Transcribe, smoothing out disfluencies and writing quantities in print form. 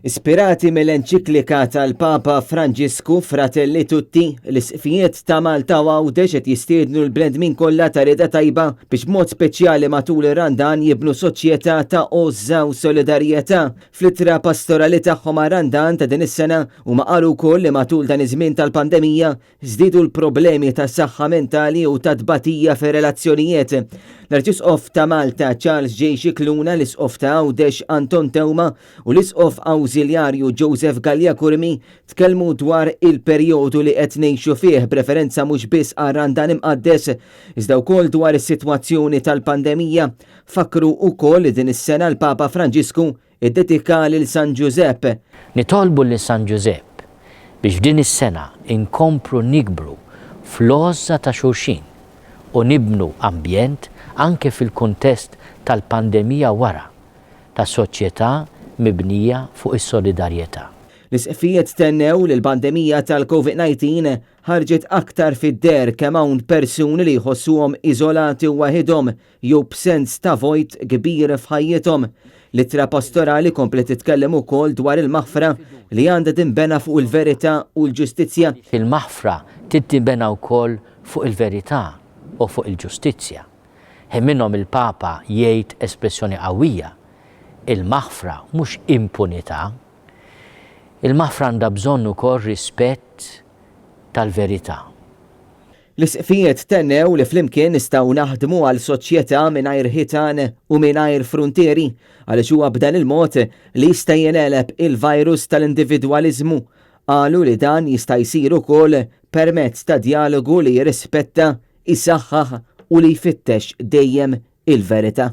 Ispirati mill-enċiklika tal-Papa Franġisku Fratelli Tutti, l-Isqfijiet ta' Malta u Għawdex qed jistiednu l-bnedmin kollha ta' rieda tajba biex b'mod speċjali matul ir-Randan jibnu soċjetà ta' għożża u solidarjetà. Fl-ittra pastorali tagħhom għar-Randan ta' din is-sena huma qalu wkoll li matul dan iż-żmien tal-pandemija Żdiedu l-problemi ta' saħħa mentali u ta' tbatija fir-relazzjonijiet. L-Arċisqof ta' Malta Charles J. Scicluna, l-Isqof ta' Għawdex Anton Teuma u l-Isqof Awżiljarju Joseph Galea Curmi tkellmu dwar il-perjodu li qed ngħixu fih b'referenza mhux biss għar-Randan Imqaddes iżda wkoll dwar is-sitwazzjoni tal-pandemija. Fakkru wkoll li din is-sena l-Papa Franġisku Iddedika lil San Ġużepp. Nitolbu lil San Ġużepp biex f'din is-sena nkomplu nikbru fl-għożża ta' xulxin u nibnu ambjent anke fil-kuntest tal-pandemija wara, ta' soċjetà mibnija fuq is-solidarjetà. L-Isqfijiet tennew li l-pandemija tal-Covid 19 ħarġet aktar fid-deher kemm hawn persuni li jħossuhom iżolati u waħidhom jew b'sens ta' vojt kbir f'ħajjithom. L-ittra pastorali kompliet titkellem ukoll dwar il-maħfra li għandha tinbena fuq il-verità u l-ġustizzja. Il-maħfra trid tinbena wkoll fuq il-verità u fuq il-ġustizzja. Ħin minnhom il-Papa jgħid espressjoni qawwija, Il-maħfra mhux impunità. Il-maħfra għandha bżonn ukoll rispett tal-verità. L-Isqfijiet tennew li flimkien nistgħu naħdmu għal soċjetà mingħajr ħitan u mingħajr fruntieri għaliex huwa b'dan il-mod li jista' jingħeleb il-virus tal-individwaliżmu. Qalu li dan jista' jsir ukoll permezz ta' djalogu li jirrispetta, isaħħaħ u li jfittex dejjem il-verità.